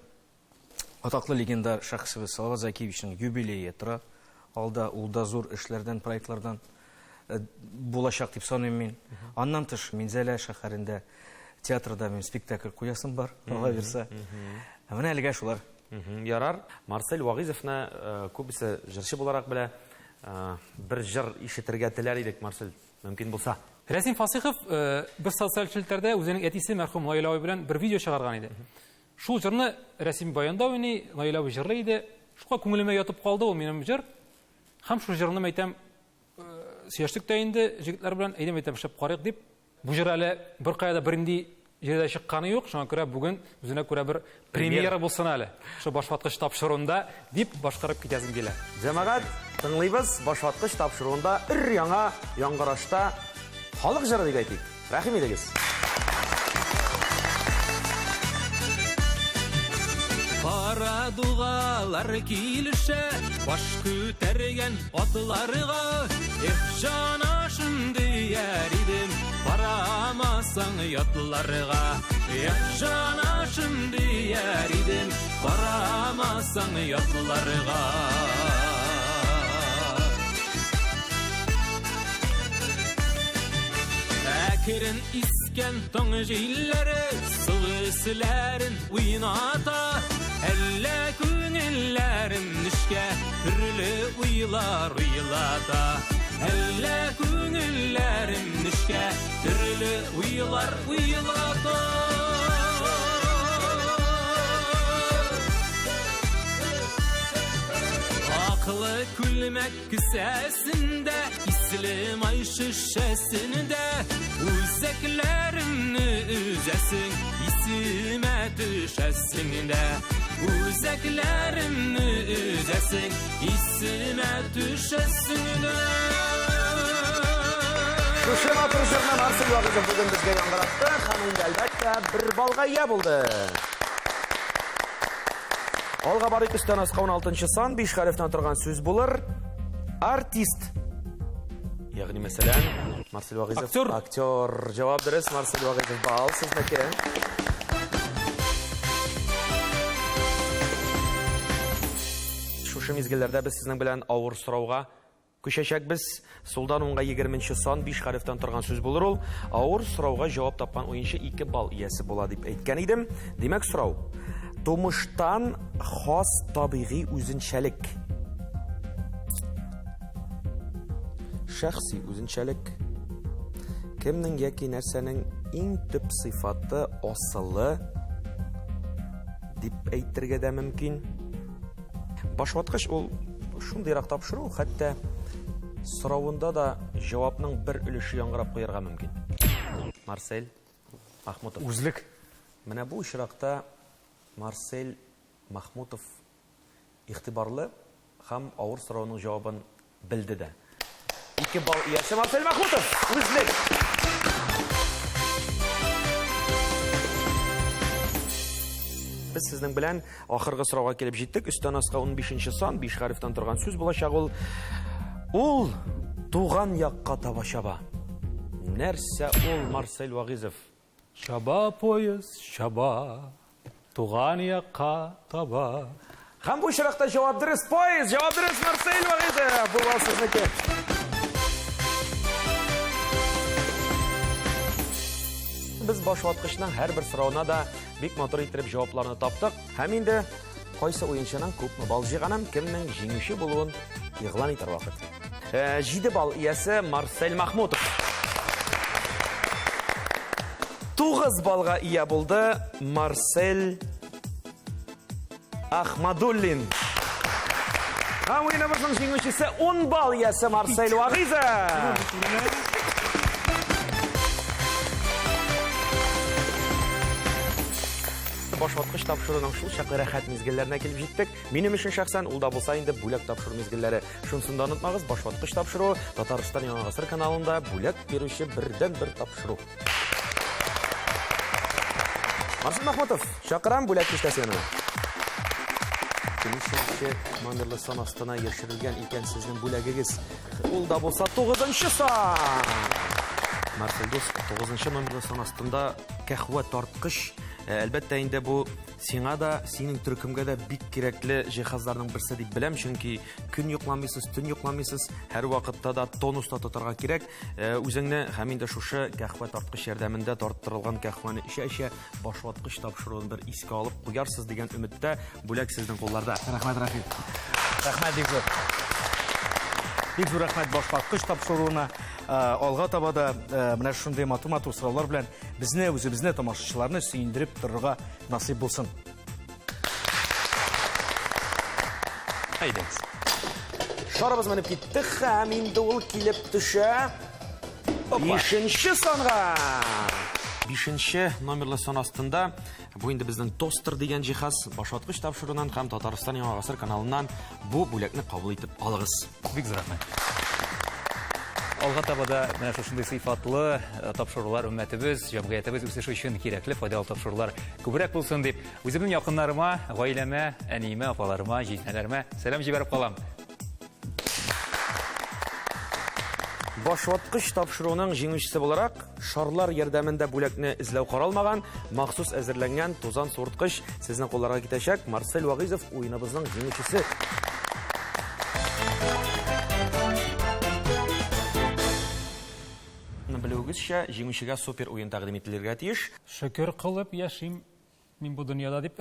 атаклы легендар шәхесебез Салават Зәкиевичның юбилее тора. Алда ул да зур эшләрдән, проектлардан булачак дип саныйм мин. Аннан тыш Минзәлә шәһәрендә театрда мин спектакль куясым бар, Алла бирсә. Менә әлегә шулар. Ярар. Марсель Вагыйзовны күбесе җырчы буларак белә. Бер җыр ишетергә теләр идек, Марсель, мөмкин булса. Рәсим Фасыйхов бер социаль челтәрдә үзенең әтисе мәрхүм Наил абый белән бер видео чыгарган иде. Шул җырны Рәсим баянда уйный, Наил абый җырлый иде. Шуңа күңелемә ятып калды ул минем җыр. Һәм шул җырны әйтәм, сөйләштек тә инде җегетләр белән, әйдә әйтәм, эшләп карыйк дип. Бу җыр әле беркая да бернинди җирдә чыкканы юк, шуңа күрә бүген үзенә күрә бер премьера булсын әле. Шул башваткыч тапшыруында дип башкарып китәсем килә. Җәмәгать, тыңлыйбыз, башваткыч тапшыруында өр-яңа яңгырашта халык җыры дип әйтик. Рәхим итегез. Кара дугалар килешә, баш күтәргән атларга. Эх, җанашым дияр идем, карамасаң ятларга. Эх, җанашым дияр идем, карамасаң ятларга. Әкрен искән таң җилләре сылы уйната. Әллә күңелләрем нечкә төрле уйлар уйлата. Әллә күңелләрем нечкә төрле уйлар уйлата. Акылы күлмәк кесәсендә, исле май шешәсендә, үзәкләремне өзәсең, исемә төшәсең дә. Үзәкләремне өзәсең, исемә төшәсең дә. Шушы матур җырны Марсель Вагыйзов бүген безгә яңгыратты һәм инде әлбәттә бер балга ия булды. Алга барыйк, өстән аска 16 сан, 5 хәрефтән торган сүз булыр. Артист. Ягъни мәсәлән, Марсель Вагыйзов. Актер. Актер. Җавап дөрес, Марсель Вагыйзов. Бал сезнеке. Шушы мизгелләрдә без сезнең белән авыр сорауга күчәчәкбез. Сулдан уңга 20 сан, 5 хәрефтән торган сүз булыр ул. Авыр сорауга җавап тапкан уенчы 2 балл иясе була дип әйткән идем. Димәк, сорау. Тумыштан хас табигый үзенчәлек. Шәхси үзенчәлек. Кемнең яки нәрсәнең иң төп сыйфаты, асылы дип әйтергә дә мөмкин. Башваткыч ул шундыйрак тапшыру, хәтта соравында да җавапның бер өлеше яңгырап куярга мөмкин. Марсель Махмутов. Үзлек. Менә бу очракта Марсель Махмутов игътибарлы һәм авыр сорауның җавабын белде дә. 2 балл иясе Марсель Махмутов. Үзлек. Без сезнең белән ахыргы сорауга килеп җиттек. Өстән аска 15 сан, 5 хәрефтән торган сүз булачак ул. Ул туган якка таба чаба. Нәрсә ул, Марсель Вагыйзов? Чаба поезд, чаба, туган якка таба. Һәм бу очракта җавап дөрес, поезд, җавап дөрес, Марсель Вагыйзов. Бу балл сезнеке. Без башваткычның һәрбер соравына да бик матур иттереп җавапларны таптык. Һәм инде кайсы уенчының күпме балл җыйганын, кемнең җиңүче булуын игълан итәр вакыт. 7 балл иясе Марсель Махмутов. 9 баллга ия булды Марсель Ахмадуллин. Һәм уеныбызның җиңүчесе 10 балл иясе Марсель Вагыйзов. Башваткыч тапшыруның шул чаклы рәхәт мизгелләренә килеп җиттек. Минем өчен шәхсән ул да булса инде бүләк тапшыру мизгелләре. Шунысын да онытмагыз, Башваткыч тапшыру Татарстан Яңа Гасыр каналында бүләк бирүче бердән-бер тапшыру. Марсель Махмутов, чакырам бүләк киштәсе янына. Ничәнче номерлы сан астына яшерелгән икән сезнең бүләгегез? Ул да булса 9-нчы сан. Марсель дус, 9-нчы номерлы сан астында кәхвә тарткыч. Әлбәттә инде бу Сиңа да, синең төркемгә дә бик кирәкле җиһазларның берсе дип беләм, чөнки көн йокламыйсыз, төн йокламыйсыз, һәрвакытта да тонуста тотарга кирәк. Э, үзеңне һәм инде шушы кәһвә тарткыч ярдәмендә тарттырылган кәһвәне эчә-эчә башваткыч тапшыруын бер искә алып куярсыз дигән өметтә бүләк сезнең кулларда. Рәхмәт, Рафил. Рәхмәт бик зур. Бик зур рәхмәт башваткыч тапшыруына. Э, алга таба да э, менә шундый матур-матур сораулар белән безне, үзебезне, тамашачыларны сөендереп торырга насыйп булсын. Әйдәгез. Шарыбыз менеп китте һәм инде ул килеп төшә. Бишенче санга. Бишенче номерлы сан астында бу инде безнең тостер дигән җиһаз башваткыч тапшыруыннан һәм Татарстан Яңа гасыр каналыннан бу бүләкне кабул итеп алыгыз. Бик зур рәхмәт. Алга таба да менә шушындый сыйфатлы э, тапшырулар өммәтебез, җәмгыятебез үсеше өчен кирәкле, файдалы тапшырулар күбрәк булсын дип, үземнең якыннарыма, гаиләмә, әниемә, апаларыма, җизнәләремә сәлам җибәреп калам. Башваткыч тапшыруның җиңүчесе буларак, шарлар ярдәмендә бүләкне эзләү каралмаган, махсус әзерләнгән тузан суырткыч сезнең кулларга китәчәк. Марсель Вагыйзов уеныбызның җиңүчесе. Белүегезчә, җиңүчегә супер уен тәкъдим ителергә тиеш. Шөкер кылып яшим мин бу дөньяда дип,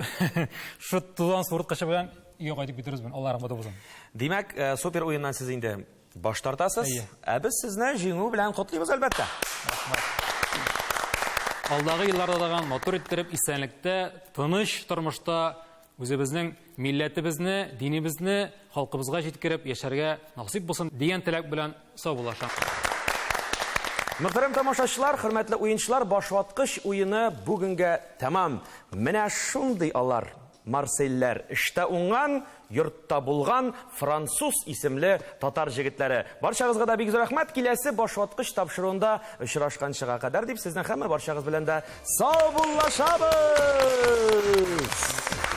шул тузан суырткычы белән өйгә кайтып китерербез бүген, Алла рәхмәте булсын. Димәк, э, супер уеннан сез инде баш тартасыз. Әйе. Ә без сезне җиңү белән котлыйбыз, әлбәттә. Алдагы елларда да матур иттереп, исәнлектә, тыныч тормышта үзебезнең милләтебезне, динебезне халкыбызга җиткереп яшәргә насыйп булсын дигән теләк белән саубуллашам. Мөхтәрәм тамашачылар, хөрмәтле уенчылар, башваткыч уены бүгенгә тәмам. Менә шундый алар, Марсельләр, эштә уңган, йортта булган француз исемле татар җегетләре. Барчагызга да бик зур рәхмәт. Киләсе башваткыч тапшыруында очрашканчыга кадәр дип сезнең һәммә барчагыз белән дә саубуллашабыз.